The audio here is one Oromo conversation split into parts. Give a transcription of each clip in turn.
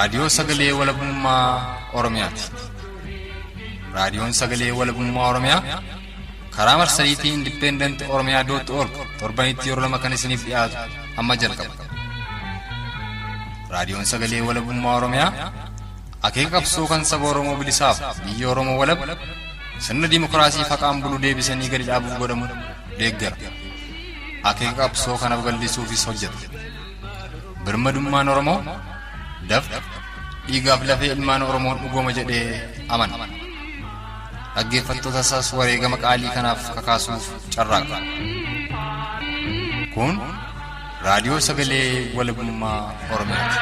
Raadiyoo Sagalee Walabummaa Oromiyaati. Raadiyoon Sagalee Walabummaa Oromiyaa karaa marsariitii Independent Oromiyaa dot org torbanitti yeroo lama kan isiniif dhiyaatu amma jalqaba. Raadiyoon Sagalee Walabummaa Oromiyaa akeeka qabsoo kan saba Oromoo bilisaaf biyya Oromoo walab sirna dimookiraasii faqaan bulu deebisanii gadi dhaabuuf godhamu deeggara. Akeeka qabsoo kana babal'isuufis hojjeta. Birmadummaan Oromoo dafqa dhiigaaf lafee ilmaan Oromoon dhugooma jedhee amana. Dhaggeeffattoota isaas wareegama qaalii kanaaf kakaasuuf carraaqa. Kun raadiyoo sagalee walabummaa Oromiyaati.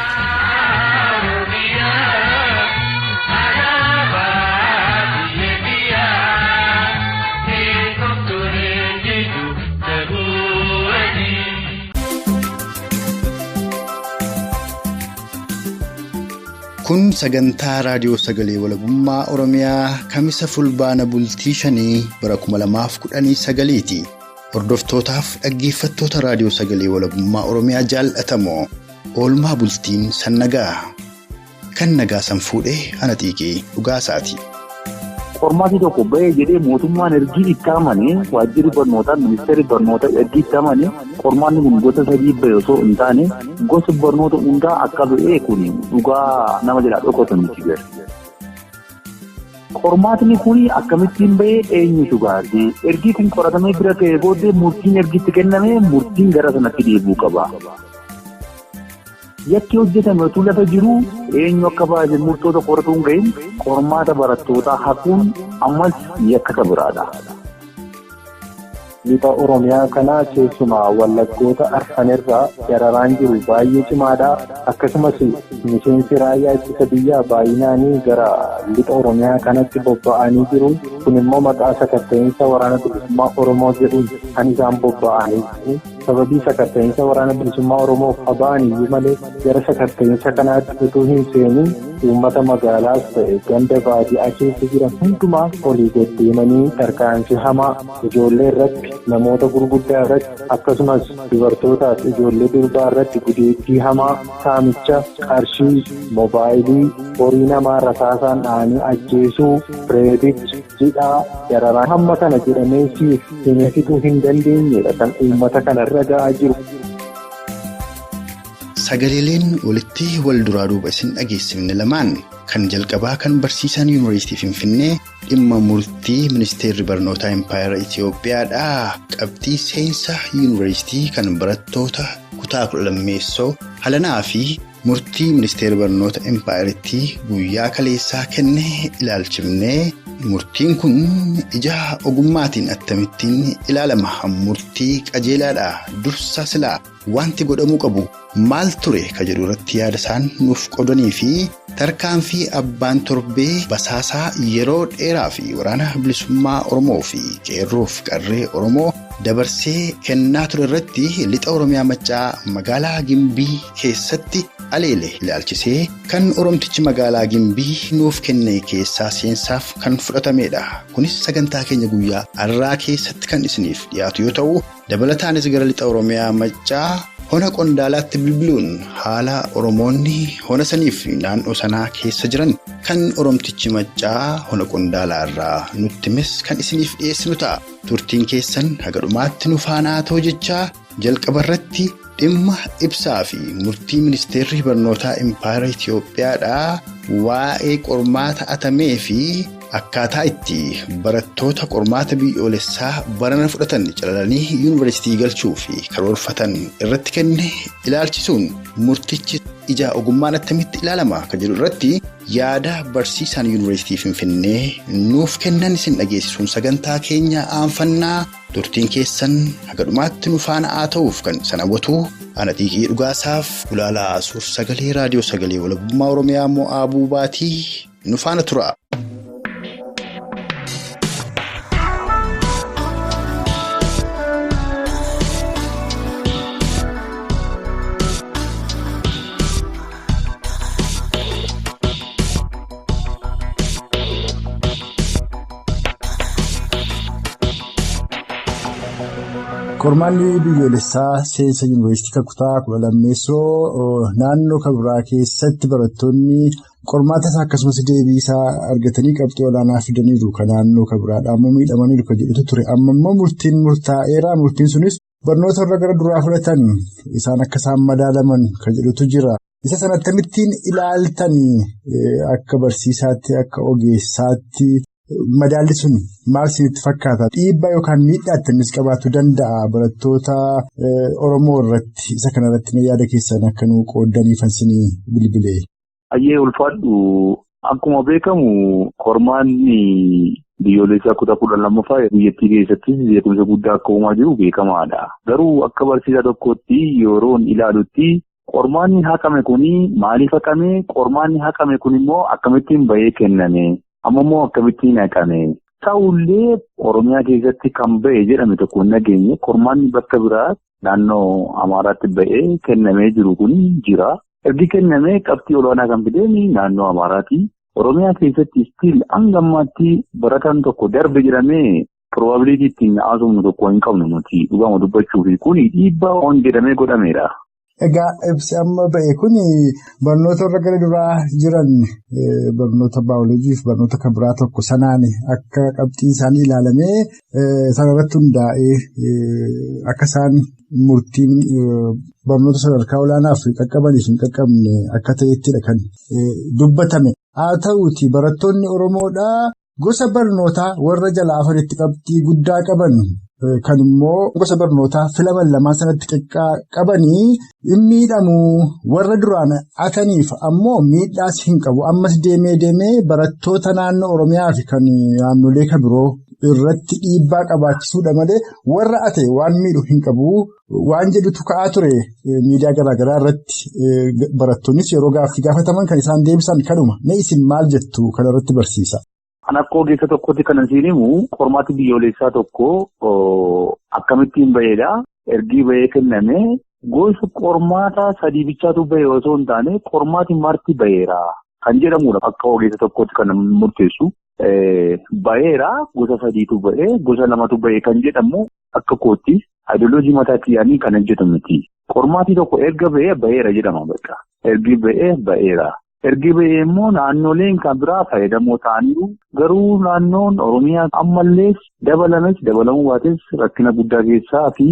Kun sagantaa raadiyoo sagalee walabummaa Oromiyaa kamisa fulbaana bultii 5 bara 2019ti. Hordoftootaaf dhaggeeffattoota raadiyoo sagalee walabummaa Oromiyaa jaallatamoo oolmaa bultiin san nagaa. Kan nagaa san fuudhee ana xiiqii dhugaasaati. Qormaati tokko bahee jedhee mootummaan ergii itti amane waajjirri barnootaa ministeerri barnootaa ergii itti amane qormaanni kun gosa sadii bahe osoo hin taane gosa barnoota hundaa akka ba'e kun dhugaa nama jalaa dhokatu miti gara. Qormaatni kun akkamittiin bahee eenyutu baasee ergii kun qoratamee bira ga'ee booddee murtiin ergitti kenname murtiin gara sanatti deebi'uu qaba. Yakki hojjetame utuu lafa jiru eenyu akka baase murtoo tokko irra hin gahin qormaata barattootaa haquun ammas yakka biraadha. Lixa Oromiyaa kana keessumaa Wallaggoota arfanirraa dararaan jiru baay'ee cimaadha. Akkasumas miseensi raayyaa ittisa biyyaa baay'inaanii gara lixa Oromiyaa kanatti bobba'anii jiru. Kun immoo maqaa sakatta'iinsa waraana bilisummaa Oromoo jedhuun kan isaan bobba'anii sababii sakatta'iinsa waraana bilisummaa Oromoof haba'an iyyuu malee gara sakatta'iinsa kanaatti utuu hin seeniin uummata magaalaas ta'e ganda baadiyyaa keessa jiran hundumaa olii gad deemanii tarkaanfii hamaa ijoollee irratti namoota gurguddaa irratti akkasumas dubartootaaf ijoollee durbaa irratti gudeeddii hamaa saamicha qarshii moobaayilii horii namaa rasaasaan dha'anii ajjeesuu reebicha jidhaa dararaa hamma kana jedhamee siif himee fixuu hin dandeenyedha kan uummata kanarra ga'aa jiru. Sagaleeleen walitti wal duraa duuba isin dhageessifne lamaan kan jalqabaa kan barsiisaan Yuunivarsiitii Finfinnee dhimma murtii ministeerri barnootaa Impaayera Itiyoophiyaadhaa qabxii seensa yuunivarsiitii kan barattoota kutaa 12 halanaa fi murtii ministeerri barnoota Impaayerittii guyyaa kaleessaa kenne ilaalchifnee murtiin kun ija ogummaatiin akkamittiin ilaalama murtii qajeelaadha dursa silaa wanti godhamuu qabu maal ture ka jedhu irratti yaada isaan nuuf qoodanii fi tarkaanfii abbaan torbee basaasaa yeroo dheeraa fi waraana bilisummaa Oromoo fi qeerroof qarree Oromoo dabarsee kennaa ture irratti lixa Oromiyaa Maccaa magaalaa Gimbii keessatti aleele ilaalchisee kan Oromtichi magaalaa Gimbii nuuf kenne keessaa seensaaf kan fudhatamedha. Kunis sagantaa keenya guyyaa har'aa keessatti kan isiniif dhiyaatu yoo ta'u dabalataanis gara lixa Oromiyaa Maccaa hona Qondaalaatti bilbiluun haala Oromoonni hona saniif naannoo sanaa keessa jiran kan Oromtichi Maccaa hona Qondaalaa irraa nutti himes kan isiniif dhiyeessinu ta'a. Turtiin keessan haga dhumaatti nu faanaa ta'u jechaa jalqaba irratti dhimma ibsaa fi murtii ministeerri barnootaa Impaayera Itiyoophiyaadhaa waa'ee qormaata atamee fi akkaataa itti barattoota qormaata biyyoolessaa barana fudhatan calalanii yuunivarsiitii galchuu fi karoorfatan irratti kenne ilaalchisuun murtichi ija ogummaan attamitti ilaalama kan jedhu irratti yaada barsiisaan yuunivarsiitii Finfinnee nuuf kennan isin dhageessisuun sagantaa keenya aanfannaa turtiin keessan haga dhumaatti nu faana haa ta'uuf kan sana hawwatu ana xiiqii dhugaasaaf gulaalaa suur sagalee raadiyoo sagalee walabummaa Oromiyaa mo'aa buubaatii nu faana tura. Qormaanni biyyoolessaa seensa yuunivarsiitii kutaa 12 naannoo kabiraa keessatti barattoonni qormaata isaa akkasumas deebii isaa argatanii qabxii olaanaa fidaniiru. Kan naannoo kabiraadhaa immoo miidhamaniiru kan jedhutu ture. Amma immoo murtiin murtaa'eera. Murtiin sunis barnoota irra gara duraa fudhatan isaan akka isaan madaalaman kan jedhutu jira. Isa sana akkamittiin ilaaltanii akka barsiisaatti akka ogeessaatti madaalli sun maal isinitti fakkaata? Dhiibbaa yookaan miidhaa akkamis qabaachuu danda'a barattoota Oromoo irratti isa kanarratti yaada keessan akka nuu qooddaniifan isinii bilbile. Ayyee ulfaadhu akkuma beekamu qormaanni biyyoolessaa kutaa 12ffaa biyyattii keessatti beekumsa guddaa akka uumaa jiru beekamaadha. Garuu akka barsiisaa tokkootti yeroon ilaalutti. Qormaanni haqame kuni maaliif haqame? Qormaanni haqame kun immoo akkamittiin bahee kenname? Amma immoo akkamittiin haqame? Ta'ullee Oromiyaa keessatti kan bahe jedhame tokko hin dhageenye. Qormaanni bakka biraa naannoo Amaaraatti bahee kennamee jiru kun jira. Ergi kennamee qabxii olaanaa kan fideen naannoo Amaaraati. Oromiyaa keessatti stiil hanga ammaatti barataan tokko darbe jedhamee probability ittiin haasofnu tokko hin qabnu nuti dhugama dubbachuufi kuni dhiibbaa on jedhamee godhameedha. Egaa ibsi amma ba'e kun barnoota irra gara duraa jiran barnoota baayoloojii fi barnoota kan biraa tokko sanaan akka qabxiin isaanii ilaalamee sanarratti hundaa'ee akka isaan murtiin barnoota sadarkaa olaanaaf qaqqabaniif hin qaqqabne akka ta'ettidha kan dubbatame. Haa ta'uuti barattoonni Oromoodhaa gosa barnootaa warra jala afanitti qabxii guddaa qaban. Kan immoo gosa barnootaa filaman lamaan sanatti xiqqaa qabanii hin miidhamu warra duraan ataniif ammoo miidhaas hin qabu. Ammas deemee deemee barattoota naannoo Oromiyaa fi kan naannolee kan biroo irratti dhiibbaa qabaachisuudha malee warra ate waan miidhu hin qabu. Waan jedhutu ka'aa ture miidiyaa garaagaraa irratti barattoonnis yeroo gaaffii gaafataman kan isaan deebisan kanuma. Mee isin maal jettu kanarratti barsiisa? Kan akka ogeessa tokkotti kan isin himu qormaati biyyoolessaa tokko akkamittiin baheedha. Ergii bahee kenname gosa qormaata sadii bichaatu bahe osoo hin taane qormaati marti baheera kan jedhamudha. Akka ogeessa tokkotti kan murteessu baheera gosa sadiitu bahee gosa lamatu bahee kan jedhamu akka kootti ayidooloojii mataa kiyyaanii kan hojjetu miti. Qormaati tokko erga bahee baheera jedhama bakka. Ergii bahee baheera. Ergi bahee immoo naannoleen kan biraa fayyadamoo ta'aniiru. Garuu naannoon Oromiyaa ammallee dabalames dabalamuu baates rakkina guddaa keessaa fi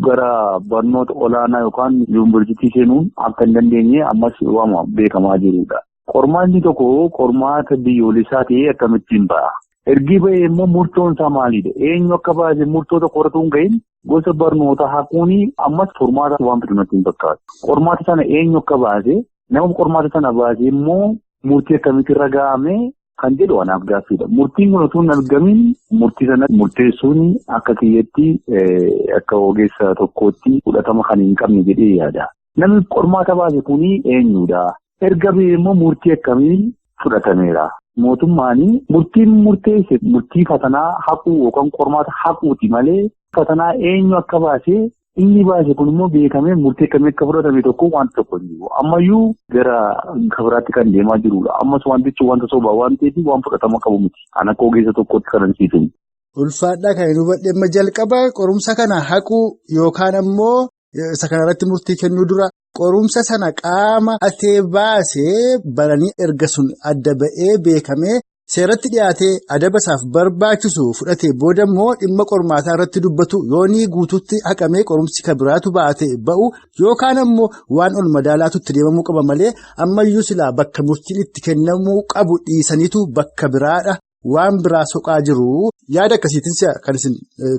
gara barnoota olaanaa yookaan yuunivarsiitii seenuun akka hin dandeenye ammas waama beekamaa jirudha. Qormaanni tokko qormaata biyyoolessaa ta'ee akkamittiin ba'a? Ergi bahee immoo murtoon isaa maalidha? Eenyu akka baase murtoo tokko irratti hin gahin gosa barnoota haquun ammas furmaata waan fidu natti hin fakkaatu. Qormaata sana eenyu akka baase? Nama qormaata sana baasee immoo murtii akkamitti irra ga'ame kan jedhu anaaf gaaffiidha. Murtiin kun osoo hin argamin murtii sana murteessuun akka kiyyatti akka ogeessa tokkootti fudhatama kan hin qabne jedhee yaada. Namni qormaata baase kuni eenyudha? Erga bahee immoo murtii akkamiin fudhatameera? Mootummaan murtiin murteesse murtii fatanaa haquu yookaan qormaata haquuti malee fatanaa eenyu akka baase? Inni baase kun immoo beekamee murtii akkamii akka fudhatame tokko wanta tokko hin jiru. Ammayyuu gara kabiraatti kan deemaa jirudha. Ammas wantichi wanta sobaa waan ta'eef waan fudhatama qabu miti. Kan akka ogeessa tokkotti kan hin. Ulfaadhaa kan hin hubadhe amma jalqaba qorumsa kana haquu yookaan ammoo isa kanarratti murtii kennuu dura qorumsa sana qaama atee baasee baranii erga sun adda ba'ee beekamee. Seeratti dhiyaatee adaba isaaf barbaachisu fudhatee booda immoo dhimma qormaataa irratti dubbatu yoonii guutuutti haqamee qorumsi kan biraatu baatee ba'u yookaan ammoo waan ol madaalaatu itti deemamuu qaba malee ammayyuu silaa bakka murtiin itti kennamuu qabu dhiisaniitu bakka biraadha waan biraa soqaa jiru. Yaada akkasiitiin kan isin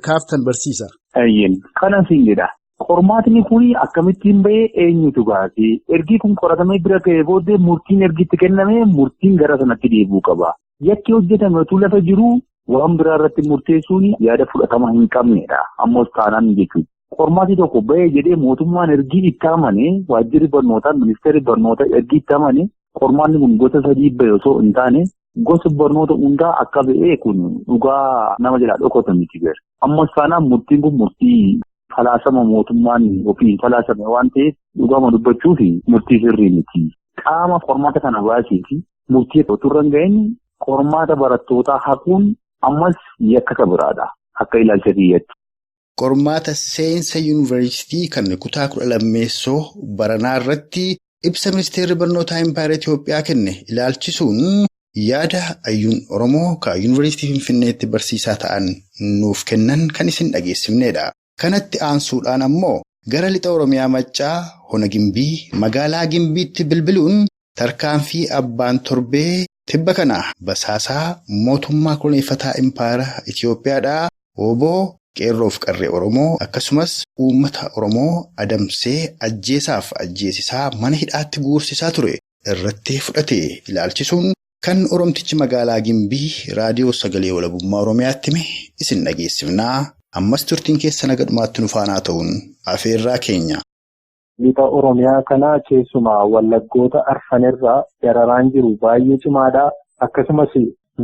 kaaftan barsiisa. Kanan siin jedha. Qormaatni kun akkamittiin bahee eenyutu baasee ergi kun qoratamee bira ga'ee booddee murtiin ergitti kenname murtiin gara sanatti deebi'uu qaba. Yakki hojjetame utuu lafa jiru waan biraa irratti murteessuun yaada fudhatama hin qabnedha. Ammas taanaan jechuudha. Qormaati tokko bahee jedhee mootummaan ergi itti amane waajjirri barnootaa ministeerri barnootaa ergi itti amane qormaanni kun gosa sadii bahe osoo hin taane gosa barnoota hundaa akka ba'ee kun dhugaa nama jalaa dhokatu miti. Ammas taanaan murtiin kun murtii falaasama mootummaan ofiin falaasame waan ta'eef dhugaama dubbachuu fi murtii sirrii miti. Qaama qormaata kana baasee fi murtii otoo irra hin gahin qormaata barattootaa haquun ammas yakka biraadha. Akka ilaalcha kiyyatti. Qormaata seensa yuunivarsiitii kan kutaa 12 baranaa irratti ibsa ministeerri barnootaa Impaayera Itoophiyaa kenne ilaalchisuun yaada hayyuun Oromoo kan yuunivarsiitii Finfinneetti barsiisaa ta'an nuuf kennan kan isin dhageessifnedha. Kanatti aansuudhaan ammoo gara lixa Oromiyaa Maccaa Hona Gimbii magaalaa Gimbiitti bilbiluun tarkaanfii abbaan torbee tibba kana basaasaa mootummaa koloneeffataa Impaayera Itoophiyaadhaa Obbo Qeerroof qarree Oromoo akkasumas uummata Oromoo adamsee ajjeesaaf ajjeesisaa mana hidhaatti guursisaa ture irratti fudhate ilaalchisuun kan Oromtichi magaalaa Gimbii raadiyoo sagalee walabummaa Oromiyaatti hime isin dhageessifnaa. Ammas turtiin keessa naga dhumaatti nu faanaa ta'uun afeerraa keenya. Lixa Oromiyaa kana keessumaa wallaggoota arfanirraa dararaan jiru baay'ee cimaadha. Akkasumas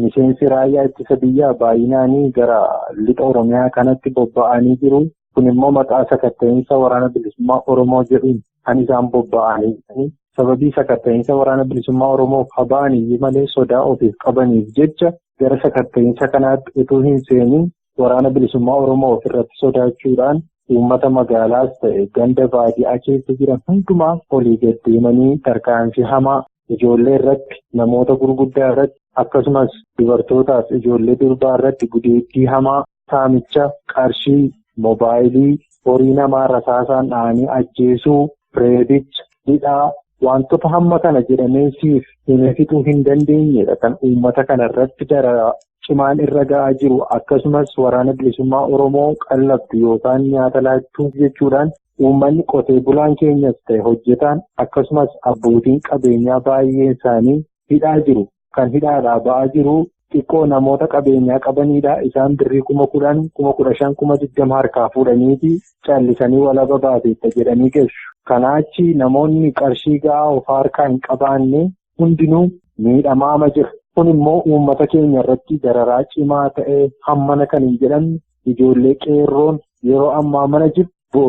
miseensi raayyaa ittisa biyyaa baay'inaanii gara lixa Oromiyaa kanatti bobba'anii jiru. Kun immoo maqaa sakatta'insa waraana bilisummaa Oromoo jedhuun kan isaan bobba'anii. Sababii sakatta'insa waraana bilisummaa Oromoof haba'anii malee sodaa ofiif qabaniif jecha gara sakatta'insa kanaatti utuu hin seeniin waraana bilisummaa Oromoo ofirratti sodaachuudhaan uummata magaalaas ta'e ganda baadiyyaa keessa jiran hundumaa olii gad deemanii tarkaanfii hamaa ijoollee irratti namoota gurguddaa irratti akkasumas dubartootaaf ijoollee durbaa irratti gudeeddii hamaa saamicha qarshii moobaayilii horii namaa rasaasaan dha'anii ajjeesuu reebicha hidhaa wantoota hamma kana jedhamee siif himee fixuu hin dandeenyedha kan uummata kana irratti dararaa cimaan irra ga'aa jiru. Akkasumas waraana bilisummaa Oromoo qallabdu yookaan nyaata laachuu jechuudhaan uummanni qotee bulaan keenyas ta'e hojjetaan akkasumas abbootiin qabeenyaa baay'een isaanii hidhaa jiru. Kan hidhaadhaa ba'aa jiru xiqqoo namoota qabeenyaa qabanidha. Isaan birrii 10,000, 15,000, 20,000 harkaa fuudhaniiti callisanii walaba baateetta jedhanii geessu. Kanaa achi namoonni qarshii ga'aa of harkaa hin qabaanne hundinuu miidhamaama jira. Kun immoo uummata keenya irratti dararaa cimaa ta'ee hammana kan hin jedhamne ijoollee qeerroon yeroo ammaa mana jirtu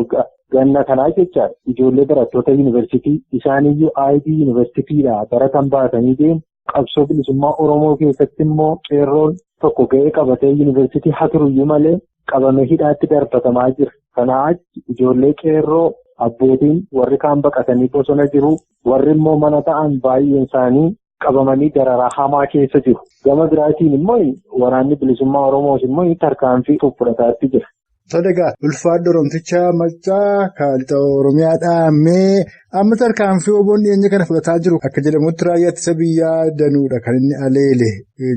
ganna kanaa jechaadha. Ijoollee barattoota yuunivarsiitii isaaniyyuu IB yuunivarsiitiidhaa baratan baatanii deemu. Qabsoo bilisummaa Oromoo keessatti immoo qeerroon tokko ga'ee qabatee yuunivarsiitii haa turuyyuu malee qabamee hidhaatti darbatamaa jira. Kanaa achi ijoollee qeerroo abbootiin warri kaan baqatanii bosona jiru, warri immoo mana ta'an baay'een isaanii qabamanii dararaa hamaa keessa jiru. Gama biraatiin immoo waraanni bilisummaa Oromoos immoo tarkaanfii fudhataatti jira. Tole egaa ulfaadha Oromticha Maccaa kan lixa Oromiyaadhaa mee amma tarkaanfii oboon dhiyeenya kana fudhataa jiru akka jedhamutti raayyaa ittisa biyyaa danuudha kan inni aleele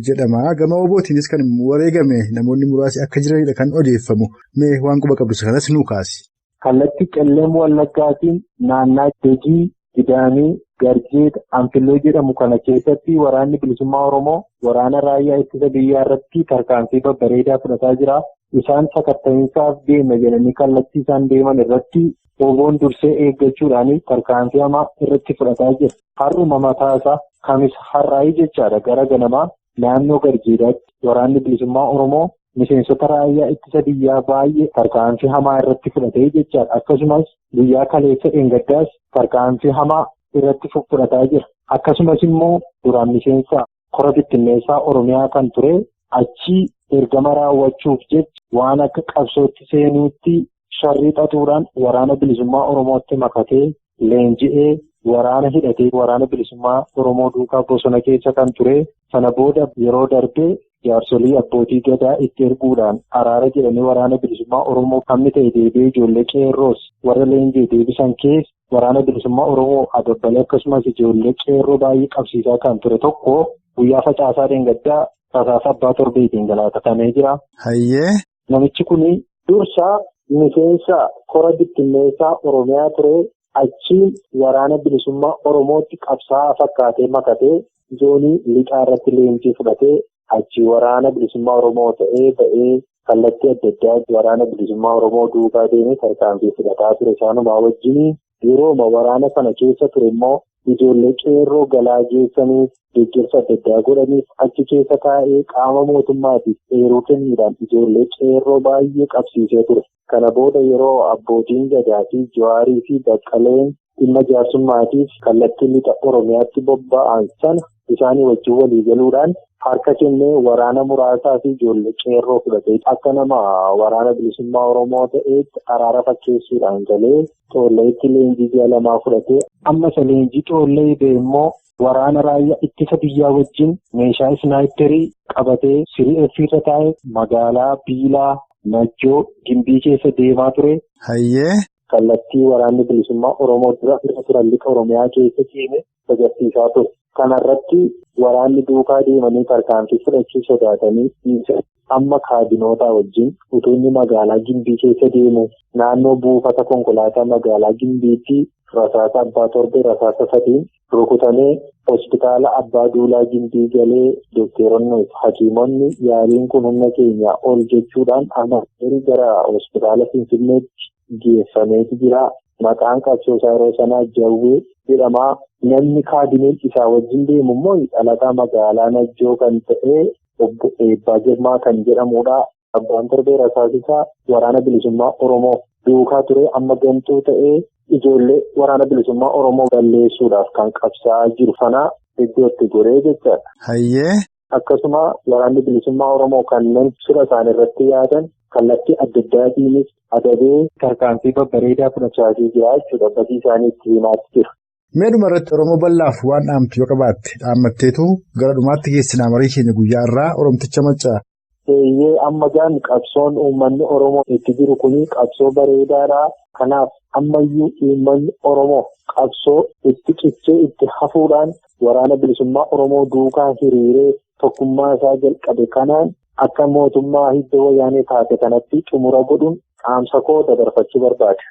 jedhama. Gama obootiinis kan wareegame namoonni muraasni akka jiranidha kan odeeffamu. Mee waan quba qabdu kanas nuu kaasi. Kallattii Qelleem Wallaggaatiin naannaa Dejii, Gidaamii, Garjeet, Anfilloo jedhamu kana keessatti waraanni bilisummaa Oromoo waraana raayyaa ittisa biyyaa irratti tarkaanfii babbareedaa fudhataa jira. Isaan sakatta'insaaf deema jedhanii kallattii isaan deeman irratti oboon dursee eeggachuudhaan tarkaanfii hamaa irratti fudhataa jira. Har'uma mataasaa kamisa har'aayii jechaadha gara ganamaa naannoo Garjeedaatti waraanni bilisummaa Oromoo miseensota raayyaa ittisa biyyaa baay'ee tarkaanfii hamaa irratti fudhatee jechaadha. Akkasumas guyyaa kaleessa dheengaddaas tarkaanfii hamaa irratti fudhataa jira. Akkasumas immoo duraan miseensa kora bittinneessaa Oromiyaa kan ture achi ergama raawwachuuf jecha waan akka qabsootti seenuutti sharrii xaxuudhaan waraana bilisummaa Oromootti makatee leenji'ee waraana hidhatee waraana bilisummaa Oromoo duukaa bosona keessa kan ture sana booda yeroo darbee jaarsolii abbootii gadaa itti erguudhaan araara jedhanii waraana bilisummaa Oromoo hammi ta'e deebi'ee ijoollee qeerroos warra leenji'e deebisan keessa waraana bilisummaa Oromoo adabbalee akkasumas ijoollee qeerroo baay'ee qabsiisaa kan ture tokko guyyaa facaasaa dheengaddaa rasaasa abbaa torbeetiin galaafatamee jira. Hayyee. Namichi kun dursa miseensa kora bittinneessaa Oromiyaa ture achiin waraana bilisummaa Oromootti qabsaa'aa fakkaatee makatee zoonii lixaa irratti leenjii fudhatee achi waraana bilisummaa Oromoo ta'ee ba'ee kallattii adda addaa waraana bilisummaa Oromoo duukaa deemee tarkaanfii fudhataa ture isaanumaa wajjin yerooma waraana sana keessa ture immoo ijoollee qeerroo galaa geessaniif deeggarsa adda addaa godhaniif achi keessa taa'ee qaama mootummaatiif eeruu kennuudhaan ijoollee qeerroo baay'ee qabsiisee ture. Kana booda yeroo abbootiin gadaa fi Jawaarii fi Baqqaleen dhimma jaarsummaatiif kallattii lixa Oromiyaatti bobba'an sana Isaanii wajjin walii galuudhaan harka kennee waraana muraasaa fi ijoollee qeerroo fudhatee akka nama waraana bilisummaa Oromoo ta'eetti araara fakkeessuudhaan galee Xoolleetti leenjii ji'a 2 fudhatee amma isa leenjii Xoollee ba'e immoo waraana raayyaa ittisa biyyaa wajjin meeshaa isnaayiperii qabatee sirii irra taa'ee magaalaa Biilaa Najjoo Gimbii keessa deemaa ture. Hayyee. Kallattii waraanni bilisummaa Oromoo dura irra turan lixa Oromiyaa keessa deeme agarsiisaa ture. Kanarratti waraanni duukaa deemanii tarkaanfii fudhachuu sodaatanii amma kaabinootaa wajjin utuu inni magaalaa Gimbii keessa deemu naannoo buufata konkolaataa magaalaa Gimbiitti rasaasa abbaa torbee rasaasa 3 rukutamee hospitaala abbaa duulaa Gimbii galee dookteeronni hakiimonni yaaliin kun humna keenyaa ol jechuudhaan amma gara hospitaala Finfinneetti geeffameeti jira. Maqaan qabsoosaa yeroo sanaa Jawwee jedhama. Namni kaabineen isaa wajjin deemu immoo dhalataa magaalaa Najjoo kan ta'e obbo Eebbaa Girmaa kan jedhamudha. Abbaan torbee rasaasisaa waraana bilisummaa Oromoo duukaa ture amma gantuu ta'ee ijoollee waraana bilisummaa Oromoo balleessuudhaaf kan qabsaa'aa jiru sana iddootti goree jechaadha. Hayyee. Akkasuma waraanni bilisummaa Oromoo kanneen sura isaanii irratti yaadan kallattii adda addaatiinis adabee tarkaanfii babbareedaa fudhachaa jira jechuudha. Badii isaanii itti himaatti jira. Meedhuma irratti Oromoo bal'aaf waan dhaamtu yoo qabaatte dhaammatteetu gara dhumaatti geessinaa marii keenya guyyaa irraa Oromticha Maccaa. Eeyyee amma gaan qabsoon uummanni Oromoo itti jiru kuni qabsoo bareedaadha. Kanaaf ammayyuu uummanni Oromoo qabsoo itti cichee itti hafuudhaan waraana bilisummaa Oromoo duukaa hiriiree tokkummaa isaa jalqabe kanaan akka mootummaa hidda wayyaanee taate kanatti xumura godhuun dhaamsa koo dabarfachuu barbaada.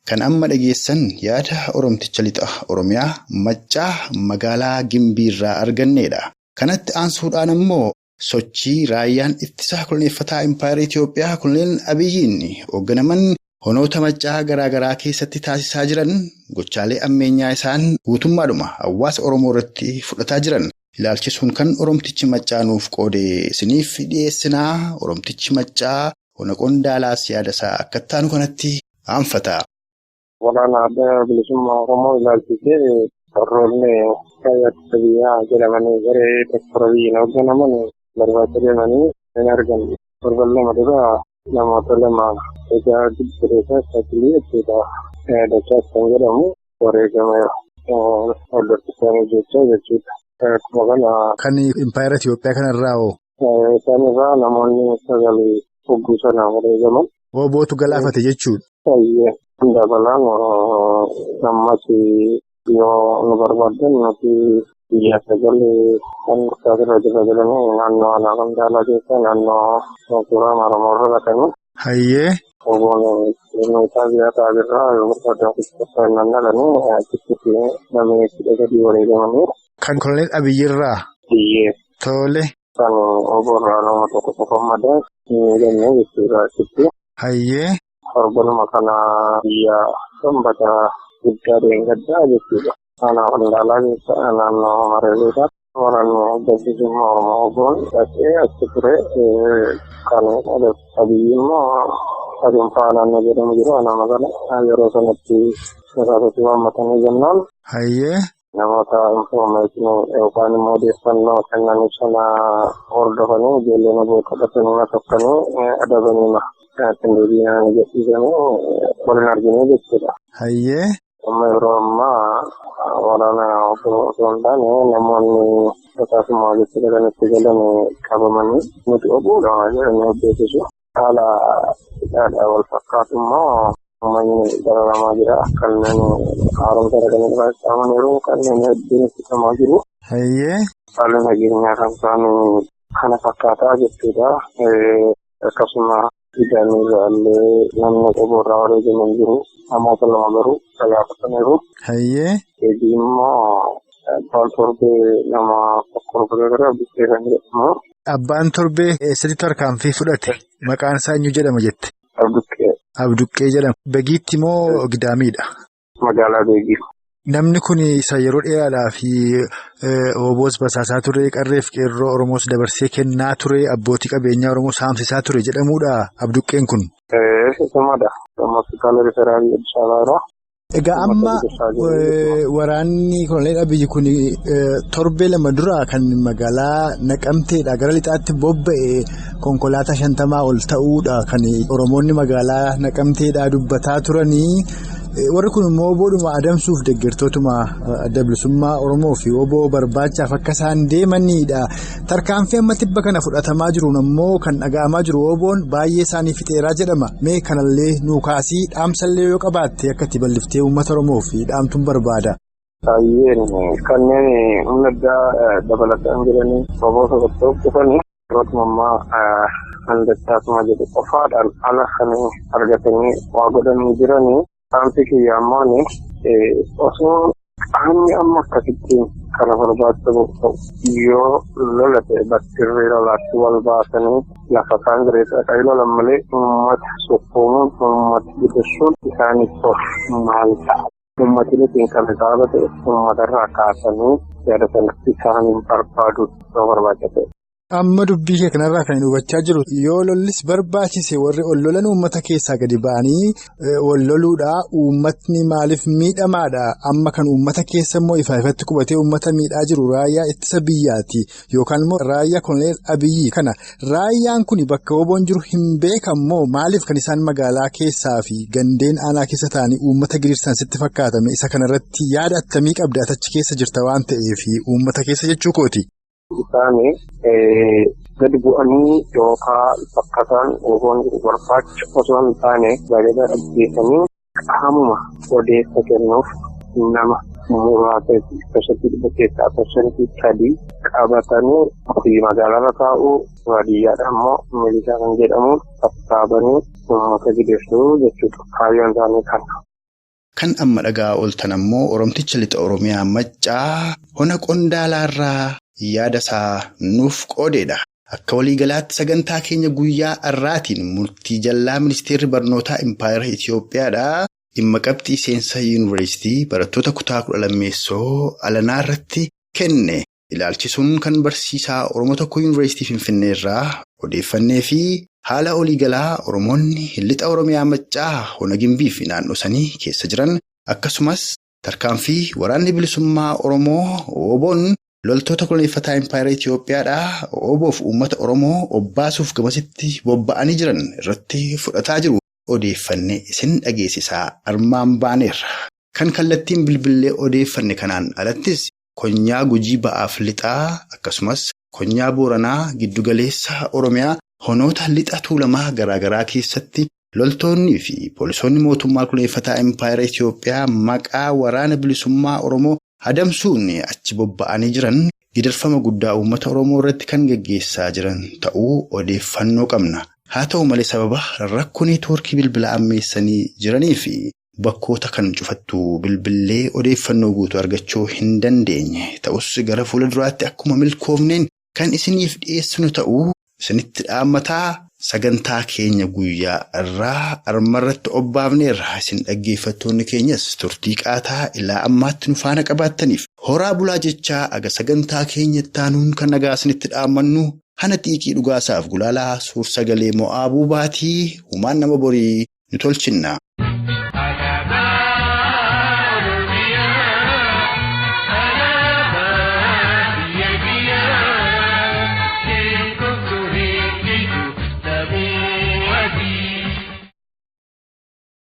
Kan amma dhageessan yaada Oromticha lixa Oromiyaa Maccaa magaalaa Gimbii irraa argannedha. Kanatti aansuudhaan immoo sochii raayyaan ittisaa koloneeffataa Impaayera Itiyoophiyaa Koloneel Abiyyiin hoogganaman honoota Maccaa garaagaraa keessatti taasisaa jiran gochaalee ammeenyaa isaan guutummaadhuma hawaasa Oromoo irratti fudhataa jiran ilaalchisuun kan Oromtichi Maccaa nuuf qoode isiniif dhiyeessinaa. Oromtichi Maccaa hona Qondaalaas yaada isaa akka ittaanu kanatti aanfata. Waraana adda bilisummaa Oromoo ilaalchisee warroonni raayyaa ittisa biyyaa jedhamanii garee Dooktar Abiyyiin hoogganaman barbaacha deemanii hin argamne. Torban 2 dura namoota 2 egaa giddu saakilii jechuudha. Dachaas kan jedhamu wareegameera. Hordoftoota jechaa jechuudha. Akkuma kana. Kan Impaayera Itiyoophiyaa kanarraa hoo? Isaan irraa namoonni 9 hogguu sana wareegaman. Obootu galaafate jechuudha. Dabalaan ammas yoo nu barbaadan nuti biyya 9 kan irra jira jedhanii naannoo aanaa Qondaalaa keessa naannoo suuraa Maramoorra dhaqanii. Hayyee. Oboon meeshaa biyya taabirraa yoo barbaadan qixxeessaa nannaqanii achitti namni 13 wareegamanii. Kan Koloneel Abiyyirraa. Biyyee. Tole. Kan oboorraa nama tokko tokko madaa miidhamee jechuudha achitti. Hayyee. Torbanuma kana biyya sanbata guddaa deeggaddaa jechuudha. Aanaa Qondaalaa keessa naannoo Mareeleedhaa. Waraanni adda bilisummaa Oromoo oboon dhaqee achi ture kan Abiyyi immoo adeemsa naannoo jedhamu jiru aanaa magaalaa yeroo sanatti rasaasatti waammatanii jennaan. Hayyee. Namoota infoormeeshinii yookaan immoo odeeffannoo kennan sana hordofanii ijoolleen oboo kadhatanii tokkanii adabanii Deebiin jedhanii waliin arginee jechuudha. Hayyee. Amma yeroo ammaa waraana osoo hin taane namoonni rasaasuma walitti galanitti galan qabamanii nuti obuudha jedhanii beeksisu. Haala hidhaadhaan wal fakkaatu immoo uummanni dararamaa jira. Kanneen haaromsa dhaqanii qaamaniiru kanneen hedduun itti jiru. Hayyee. Haalli nageenyaa kan isaan kana fakkaataa jechuudha. Akkasuma Idaanirraa illee namni oboorraa wareegaman jiru. Namoota 2 garuu galaafataniiru. Hayyee. Eegi immoo abbaan torbee nama tokko gara Abduqqee kan jedhamu. Abbaan torbee eessatti tarkaanfii fudhate? Maqaan isaa eenyu jedhama jette? Abduqqee. Abduqqee jedhama. Begiitti moo Gidaamiidha? Magaalaa Beegii. Namni kun isa yeroo dheeraadhaa fi oboos basaasaa ture, qarreef qeerroo Oromoos dabarsee kennaa ture, abbootii qabeenyaa Oromoo saamsisaa ture jedhamuudha Abduqqeen kun. Isumadha. Hospitaala Riferaalii Addis Ababaadha. Egaa amma waraanni Koloneel Abiyyi kun torbee 2 dura kan magaalaa Naqamteedha gara lixaatti bobba'e konkolaataa 50 ol ta'uudha kan Oromoonni magaalaa Naqamteedha dubbataa turanii. Warri kun immoo oboodhuma adamsuuf deeggartootuma adda bilisummaa Oromoo fi oboo barbaachaaf akka isaan deemanidha. Tarkaanfii amma tibba kana fudhatamaa jiruun ammoo kan dhaga'amaa jiru oboon baay'ee isaanii fixeeraa jedhama. Mee kanallee nuu kaasii dhaamsallee yoo qabaatte akka itti bal'iftee uummata Oromoo fi dhaamtuun barbaada. Baay'een kanneen humna addaa dabalataan jiranii oboo socho'uuf dhufanii yeroo ammaa handachaasuma jedhu qofaadhaan ala kan argatanii waa godhanii jiranii. Qaamni kiyya ammoo osoo qaamni amma akkasittiin kana barbaachisu ta'u yoo lola ta'e baktirrii lolaatti wal baasanii lafa isaan jireenya dhaqanii lolan malee uummata sukkuumuun uummata gidirsuun isaaniif tolu maal ta'a? Uummatni ittiin kan saaba ta'e uummatarraa kaasanii yaada sana isaaniin barbaadu yoo barbaachise. Amma dubbii kee kanarraa kan hubachaa jiru yoo lollis barbaachise warri ol lolan uummata keessaa gadi ba'anii wal loluudha. Uummatni maaliif miidhamaadha? Amma kan uummata keessa immoo ifaa ifatti qubatee uummata miidhaa jiru raayyaa ittisa biyyaati yookaan immoo raayyaa Koloneel Abiyyi kana. Raayyaan kun bakka oboon jiru hin beekammoo maaliif kan isaan magaalaa keessaa fi gandeen aanaa keessa taa'anii uummata gidirsan sitti fakkaatame isa kanarratti yaada attamii qabda achi keessa jirta waan ta'eef uummata keessa jechuu kooti. Isaan gadi bu'anii yookaan bakka isaan oboon barbaacha osoo hin taane bareeda ajjeesanii qaamuma odeessa kennuuf nama muraasa parsantii 100 keessaa 3% qabatanii ofii magaalarra taa'uu baadiyyaadha immoo milishaa kan jedhamuun sassaabanii uummata gidirsuu jechuudha. Kaayyoon isaanii kana. Kan amma dhagaa ooltan ammoo Oromticha lixa Oromiyaa Maccaa hona Qondaalaarraa yaada isaa nuuf qoodeedha. Akka waliigalaatti sagantaa keenya guyyaa har'aatiin murtii jallaa ministeerri barnootaa Impaayera Itiyoophiyaadha. Dhimma qabxii seensa yuunivarsiitii barattoota kutaa 12 alanaa irratti kenne ilaalchisuun kan barsiisaa Oromoo tokko yuunivarsiitii Finfinnee irraa odeeffannee fi haala waliigalaa Oromoonni lixa Oromiyaa Maccaa hona Gimbii fi naannoo sanii keessa jiran akkasumas tarkaanfii waraanni bilisummaa Oromoo Oboon loltoota koloneeffataa Impaayera Itiyoophiyaadha. Oboof uummata Oromoo obbaasuuf gamasitti bobba'anii jiran irratti fudhataa jiru. Odeeffanne isin dhageessisaa armaan baaneerra. Kan kallattiin bilbilee odeeffanne kanaan alattis konyaa Gujii ba'aaf lixaa akkasumas konyaa Booranaa giddugaleessa Oromiyaa honoota lixa tuulamaa garaagaraa keessatti loltoonnii fi poolisoonni mootummaa koloneeffataa Impaayera Itiyoophiyaa maqaa waraana bilisummaa Oromoo adamsuun achi bobba'anii jiran gidirfama guddaa uummata Oromoo irratti kan geggeessaa jiran ta'uu odeeffannoo qabna. Haa ta'u malee sababa rakkoo neetwoorkii bilbilaa ammeessanii jiranii fi bakkoota kan cufattu bilbilee odeeffannoo guutuu argachuu hin dandeenye. Ta'us gara fuula duraatti akkuma milkoofneen kan isiniif dhiyeessinu ta'uu isinitti dhaammataa sagantaa keenya guyyaa irraa armarratti obbaafneerra. Isin dhaggeeffattoonni keenyas turtii qaataa ilaa ammaatti nu faana qabaattaniif horaa bulaa jechaa aga sagantaa keenya itti kan nagaa isinitti dhaammannu. Hana xiiqii dhugaasaaf gulaalaa suur sagalee mo'aa buubaatii humaan nama borii nu tolchinna.